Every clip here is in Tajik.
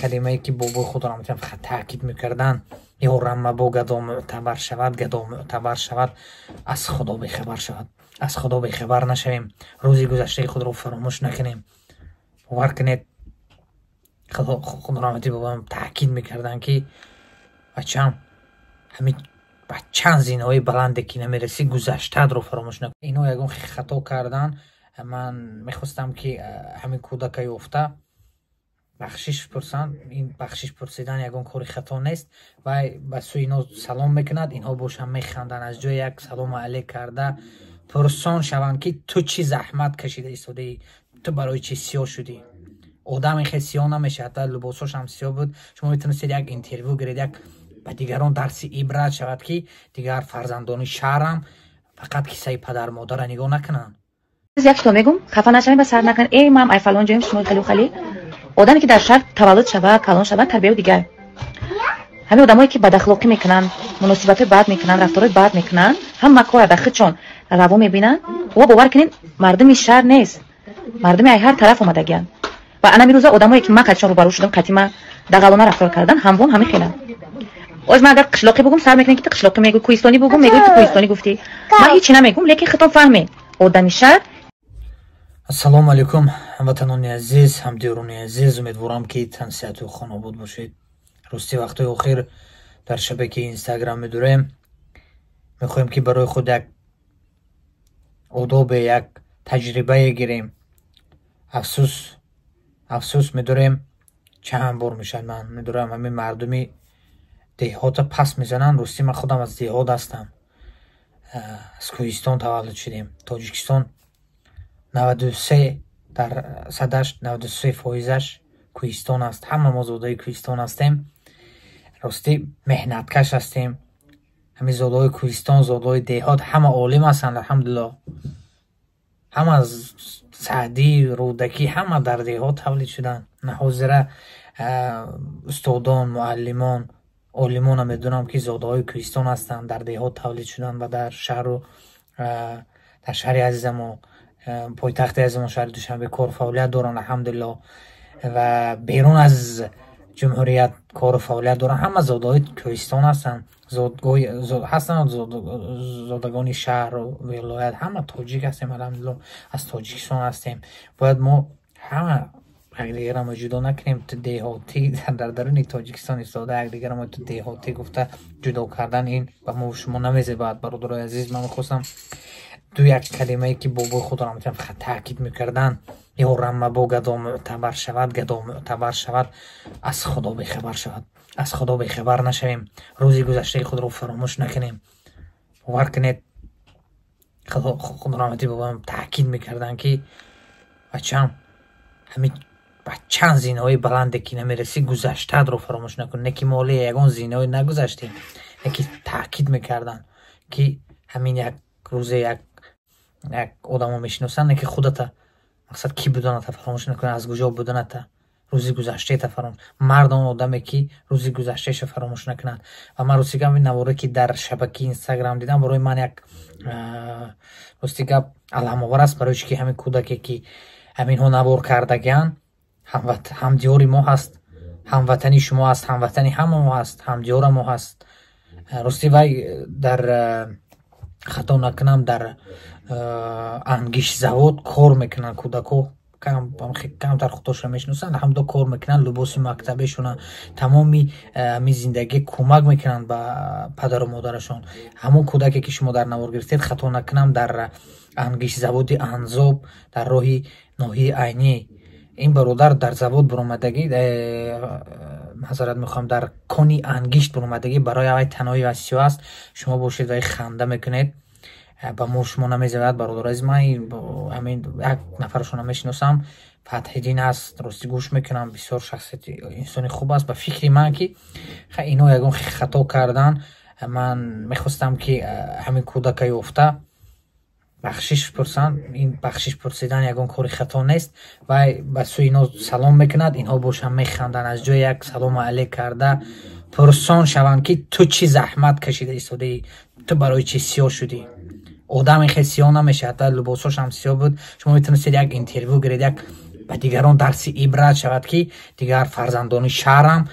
Калимае, ки бобои худро фақат таъкид мекарданд: ёрам мабо гадо мӯътабар шавад, гадо мӯътабар шавад, аз Худо бехабар шавад. Аз Худо бехабар нашавем, рӯзи гузаштаи худро фаромӯш накунем. Бовар кунед, Худораҳматӣ бобоям таъкид мекарданд, ки бачам, ҳамин ба чанд зинаҳои баланде ки намерасӣ, гузаштаатро фаромӯш накун. Инҳо ягон хато кардан. Ман мехостам, ки ҳамин кӯдака ёфта бахшиш пурсанд. Ин бахшиш пурсидан ягон кори хато нест. Вай ба сӯи инҳо салом мекунад, инҳо бошанд механданд. Аз ҷои як салому алейк карда пурсон шаванд, ки ту чӣ заҳмат кашида истодаӣ, ту барои чӣ сиёҳ шудӣ? Одаме хел сиёҳ намешавад, либосошам сиёҳ буд. Шумо метавонистед як интервю гиред, як ба дигарон дарси ибрат шавад, ки дигар фарзандони шаҳрам фақат киссаи падару модарро нигоҳ накунанд. Як что мегум, хафа нашавем, ба сар накунед. Эй, мам, ай фалон ҷоем, шумо халю хали. Одаме, ки дар шаҳр таваллуд шавад, калон шавад, тарбияи дигар. Ҳамин одамое, ки бадахлоқӣ мекунанд, муносибатҳои бад мекунанд, рафторҳои бад мекунанд, ҳама кора дар худшон раво мебинанд. О, бовар кунед, мардуми шаҳр нест, мардуми ай ҳар тараф омадагиянд. Ва анами рӯза одамое, ки ман қатишон рӯбарӯ шудам, қатима дағалона рафтор кардан, ҳамвон ҳамин хеланд. Оз ман агар қишлоқӣ бугум, сар мекунем, ки ту қишлоқӣ мегӯй, кӯҳистонӣ бугум, мегӯй, ту кӯҳистонӣ гуфтӣ. Ман ҳечи намегум, лекин худтон фаҳмед, одами шаҳр. Ассалому алайкум, ҳамватанони азиз, ҳамдиёрони азиз. Умедворам, ки тансиҳату хонобод бошед. Рости, вақтҳои охир дар шабакаи Инстаграм медурем, мехоҳем, ки барои худ як одобе, як таҷрибае гирем. Афсӯс, афсӯс, медорем, чанд бор мешавад, ман медорам, ҳамин мардуми деҳота пас мезананд. Ростӣ, ман худам аз деҳот ҳастам, аз кӯҳистон таваллуд шудем. Тоҷикистон 93 дар садаш, 93 фоизаш кӯҳистон аст. Ҳама мо зодаи кӯҳистон ҳастем. Ростӣ, меҳнаткаш ҳастем. Ҳамин зодаҳои кӯҳистон, зодаҳои деҳот ҳама олим ҳастанд, алҳамдулилло. Ҳама Саъдӣ, Рӯдакӣ, ҳама дар деҳот тавлид шуданд. Ҳозира устодон, муаллимон, олимона медонам, ки зодаҳои кӯҳистон ҳастанд, дар деҳот тавлид шуданд ва дар шаҳру дар шаҳри азизамо, пойтахти азизамо, шаҳри Душанбе кору фаъолият доранд, алҳамдулилло, ва берун аз ҷумҳурият кору фаъолият доранд. Ҳама зодаҳои кӯҳистон ҳастанд, ҳастанд зодагони шаҳру вилоят. Ҳама тоҷик ҳастем, алҳамдулилло, аз Тоҷикистон ҳастем. Бояд мо ҳама якдигарро ҷудо накунем. Ту деҳотӣ, дар даруни Тоҷикистон истода якдигарро мо ту деҳотӣ гуфта ҷудо кардан, ин ба мо шумо намезебад. Бародарои азиз, ман мехостам ду як калимае, ки бобои худро фақат таъкид мекарданд: ёрам мабо гадо мӯътабар шавад, гадо мӯътабар шавад, аз Худо бехабар шавад. Аз Худо бехабар нашавем, рӯзи гузаштаи худро фаромӯш накунем. Бовар кунед, Худораҳматӣ бобоям таъкид мекарданд, ки бачам, ҳамин ба чанд зинаҳои баланде ки намерасӣ, гузаштаатро фаромӯш накун. Не ки мо ҳоле ягон зинаҳое нагузаштем, леки таъкид мекарданд, ки ҳамин як рӯзе як одамо мешиносанд, не ки худата, мақсад, кӣ буданата фаромӯш накун, аз куҷо буданата, рӯзи гузаштаета фаромӯш. Мард он одаме, ки рӯзи гузаштаеша фаромӯш накунад. Ва ман, рости гап, ин наворе, ки дар шабакаи Инстаграм дидам, барои ман як, рости гап, аламовар аст. Барои чи ки ҳамин кӯдаке, ки ҳаминҳо навор кардагианд, ҳамдиёри мо ҳаст, ҳамватани шумо ҳаст, ҳамватани ҳама мо ҳаст, ҳамдиёра мо ҳаст. Ростӣ, вай дар, хато накунам, дар ангиштзавод кор мекунанд. Кӯдако камтар худошро мешиносанд, ҳамдо кор мекунанд, либоси мактабешона, тамоми ҳамин зиндагӣ кӯмак мекунанд ба падару модарашон. Ҳамон кӯдаке, ки шумо дар навор гирифтед, хато накунам, дар ангиштзаводи Анзоб, дар роҳи ноҳияи Айнӣ, ин бародар дар завод буромадагӣ, маъзарат мехоҳам, дар кони ангишт буромадагӣ. Барои авай танои ва сиёҳ аст. Шумо бошед, вай ханда мекунед. Ба мо шумо намезебад, бародари азиз. Ман ҳамин як нафарашонро мешиносам, Фатҳиддин аст. Ростӣ, гӯш мекунам, бисёр шахсияти инсони хуб аст. Ба фикри ман, ки инҳо ягон хато кардан. Ман мехостам, ки ҳамин кӯдака ёфта бахшиш пурсанд. Ин бахшиш пурсидан ягон кори хато нест. Вай ба сӯи инҳо салом мекунад, инҳо бошанд механданд. Аз ҷои як салому алейк карда пурсон шаванд, ки ту чӣ заҳмат кашида истодаӣ, ту барои чӣ сиёҳ шудӣ? Одаме хел сиёҳ намешавад, либосошам сиёҳ буд. Шумо метавонистед як интервю гиред, як Ба дигарон дарси ибрат шавад, ки дигар фарзандони шаҳрам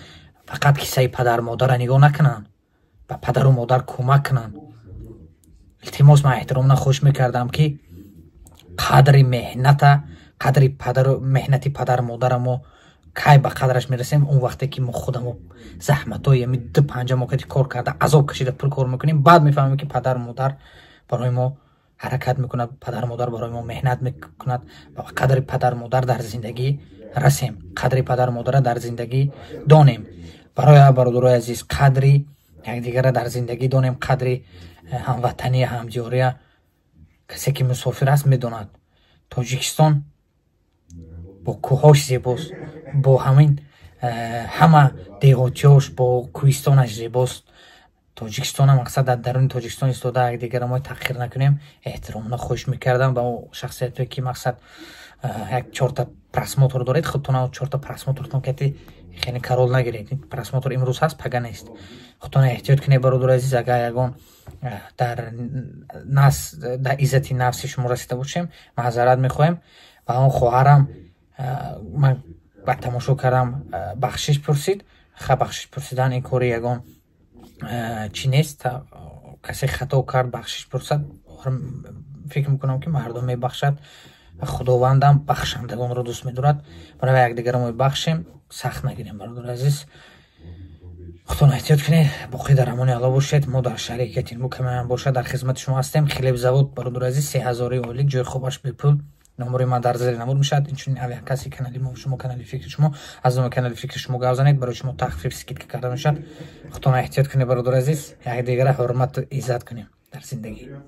фақат кисаи падару модарро нигоҳ накунанд, ба падару модар кӯмак кунанд. Илтимос, ман эҳтиромона хоҳиш мекардам, ки қадри меҳната, қадри падару меҳнати падару модара мо кай ба қадраш мерасем? Он вақте ки мо худамо заҳматҳои ами ду панҷа мокати кор карда, азоб кашида, пул кор мекунем, баъд мефаҳмем, ки падару модар барои мо ҳаракат мекунад, падару модар барои мо меҳнат мекунад. Ба қадри падару модар дар зиндагӣ расем, қадри падару модарра дар зиндагӣ донем. Барои бародарои азиз, қадри якдигарра дар зиндагӣ донем, қадри ҳамватания, ҳамдиёрия. Касе ки мусофир аст, медонад, Тоҷикистон бо кӯҳош зебост, бо ҳамин ҳама деҳотиёш, бо кӯҳистонаш зебост Тоҷикистона. Мақсад, дар даруни Тоҷикистон истода, якдигарро мо таҳқир накунем. Эҳтиромона хоҳиш мекардам ба шахсиятое ки, мақсад, як чорта просмотр доред, худтона чорта просмотртон кати хеле король нагиред. Просмотр имрӯз ҳаст, пага нест. Худтона эҳтиёт кунед, бародари азиз. Агар ягон дар нас, дар иззати нафси шумо расида бошем, маъзарат мехоҳем. Ба он хоҳарам, ман ба тамошо кардам, бахшиш пурсид. Ха, бахшиш пурсидан ин кори ягон чӣ нест. Касе хато кард, бахшиш пурсад, фикр мекунам, ки мардум мебахшад. Худовандам бахшандагонро дӯст медорад. Барои якдигарро мебахшем, сахт нагирем. Бародари азиз, худтон эҳтиёт кунед, боқӣ дар амони Алло бошед. Мо дар шаҳри Екатеринбург камеам бошад, дар хизмати шумо ҳастем. Хлебзавод, бародари азиз, 3000 ойлик, ҷои хобаш бепул. Номери ман дар зери намуд мешавад. Инчунин авиакасси канали мо, шумо, канали фикри шумо, аз номи канали фикри шумо гап занед, барои шумо тахфиф, скидка карда мешавад. Худтон эҳтиёт кунед, бародари азиз. Якдигара ҳурмату иззат кунем дар зиндагӣ.